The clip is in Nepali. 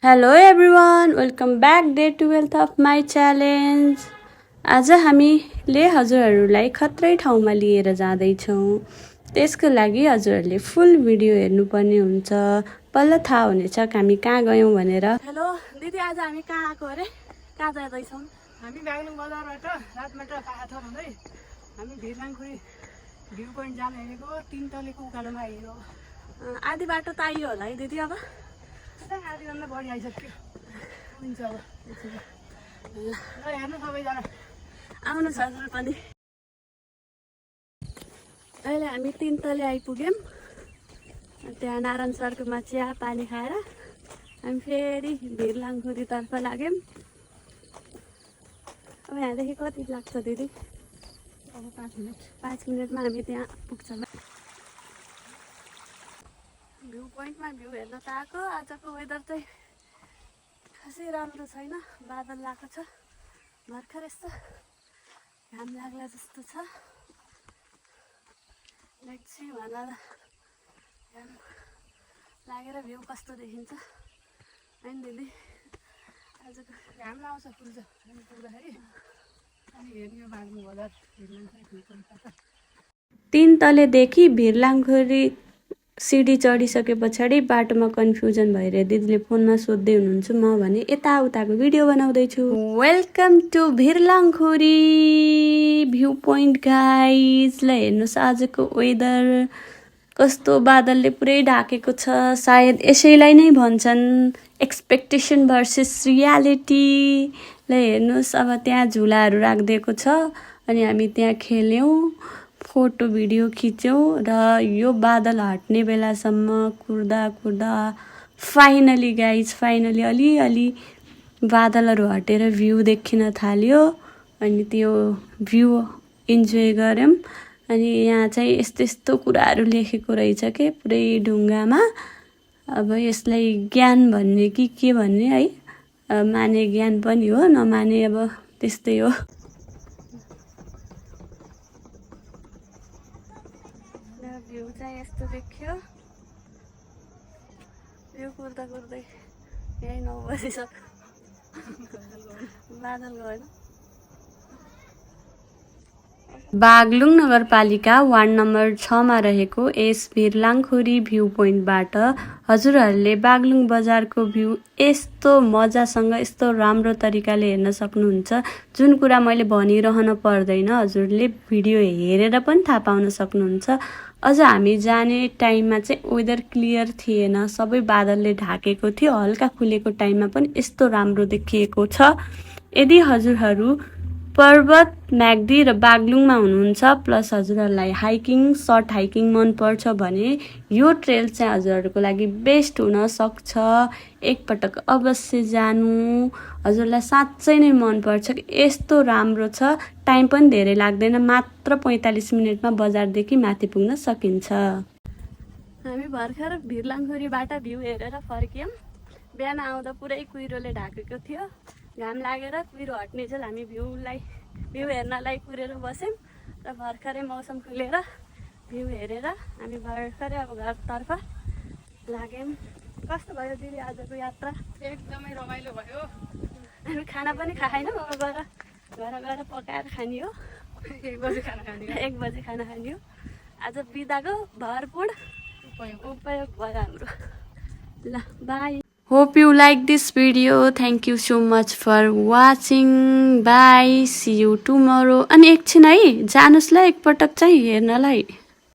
Hello everyone, welcome back day 12 of my challenge. आज हामीले हजुरहरूलाई खत्रै ठाउँमा लिएर जाँदैछौँ। त्यसको लागि हजुरहरूले फुल भिडियो हेर्नुपर्ने हुन्छ। बल्ल थाहा हुनेछ हामी कहाँ गयौँ भनेर। हेलो दिदी, आज हामी कहाँ आएको अरे? कहाँ जाँदैछौँ? हामी बागलुङ बजारबाट रातमाटा पाखाथर हुँदै हामी भिरलाङखुरी भ्यू पोइन्ट जान हिँडेको। 3 तलेको उकालोमा आइयो। आधी बाटो त आइयो होला है दिदी? अब आधीभन्दा बढी आइसक्यो। हुन्छ अब ल हेर्नु सबैजना, आउनुहोस् हजुर पनि। अहिले हामी 3 तले आइपुग्यौँ। त्यहाँ नारायण सरकोमा चिया पानी खाएर हामी फेरि भिरलाङखुरीतर्फ लाग्यौँ। अब यहाँदेखि कति लाग्छ दिदी? अब 5 मिनट। 5 मिनटमा हामी त्यहाँ पुग्छौँ। भ्यू पोइन्टमा भ्यू हेर्न त आएको। आजको वेदर चाहिँ खासै राम्रो छैन, बादल लगाएको छ। भर्खर यस्तो घाम लाग्ला जस्तो छ। एकछिन भन घाम लागेर भ्यू कस्तो देखिन्छ होइन दिदी? आजको घाम लाउँछ फुल्छ हामी पुग्दाखेरि। अनि हेर्ने बागलुङ बजार भिरलाङखुरी भ्यू पोइन्ट। 3 तलेदेखि भिरलाङखुरी सिडी चढिसके पछाडि बाटोमा कन्फ्युजन भएर दिदीले फोनमा सोध्दै हुनुहुन्छ। म भने यताउताको भिडियो बनाउँदैछु। Welcome to Bhirlangkhuri view point guys. ल हेर्नुहोस् आजको वेदर कस्तो, बादलले पुरै ढाकेको छ। सायद यसैलाई नै भन्छन् एक्सपेक्टेसन भर्सेस रियालिटी। ल हेर्नुहोस्, अब त्यहाँ झुलाहरू राखिदिएको छ अनि हामी त्यहाँ खेल्यौँ, फोटो भिडियो खिच्यौँ र यो बादल हट्ने बेलासम्म कुर्दा फाइनली गाइज अलिअलि बादलहरू हटेर भ्यू देखिन थाल्यो। अनि त्यो भ्यू इन्जोय गऱ्यौँ। अनि यहाँ चाहिँ यस्तो कुराहरू लेखेको रहेछ के पुरै ढुङ्गामा। अब यसलाई ज्ञान भन्ने कि के भन्ने है, माने ज्ञान पनि हो, नमाने अब त्यस्तै हो। भ्यू चाहिँ यस्तो देखियो। यो कुर्दै यही 9 बजिसक्यो, बादल गएन। बागलुङ नगरपालिका वार्ड नम्बर 6 मा रहेको यस भिरलाङखुरी भ्यू पोइन्टबाट हजुरहरूले बागलुङ बजारको भ्यू यस्तो मजासँग यस्तो राम्रो तरिकाले हेर्न सक्नुहुन्छ। जुन कुरा मैले भनिरहन पर्दैन, हजुरले भिडियो हेरेर पनि थाहा पाउन सक्नुहुन्छ। अझ हामी जाने टाइममा चाहिँ वेदर क्लियर थिएन, सबै बादलले ढाकेको थियो। हल्का खुलेको टाइममा पनि यस्तो राम्रो देखिएको छ। यदि हजुरहरू पर्वत, म्याग्दी र बागलुङमा हुनुहुन्छ प्लस हजुरहरूलाई हाइकिङ, सर्ट हाइकिङ मनपर्छ भने यो ट्रेल चाहिँ हजुरहरूको लागि बेस्ट हुन सक्छ। एकपटक अवश्य जानु, हजुरलाई साँच्चै नै मनपर्छ कि यस्तो राम्रो छ। टाइम पनि धेरै लाग्दैन, मात्र 45 मिनटमा बजारदेखि माथि पुग्न सकिन्छ। हामी भर्खर भिरलाङखुरीबाट भ्यू हेरेर फर्क्यौँ। बिहान आउँदा पुरै कुहिरोले ढाकेको थियो। घाम लागेर कुहिरो हट्ने चाहिँ हामी भ्यू हेर्नलाई कुरेर बस्यौँ र भर्खरै मौसम खुलेर भ्यू हेरेर हामी भर्खरै अब घरतर्फ लाग्यौँ। कस्तो भयो दिदी आजको यात्रा? एकदमै रमाइलो भयो। हामी खाना पनि खाएनौँ, अब गएर पकाएर खाने हो। 1 बजे खाना खाने। 1 बजे खाना खाने हो। आज बिदाको भरपूर उपयोग भयो हाम्रो। ल by. Hope you like this video. Thank you so much for watching. Bye. See you tomorrow. अनि एकछिन है, जानुस् ल एकपटक चाहिँ हेर्नलाई।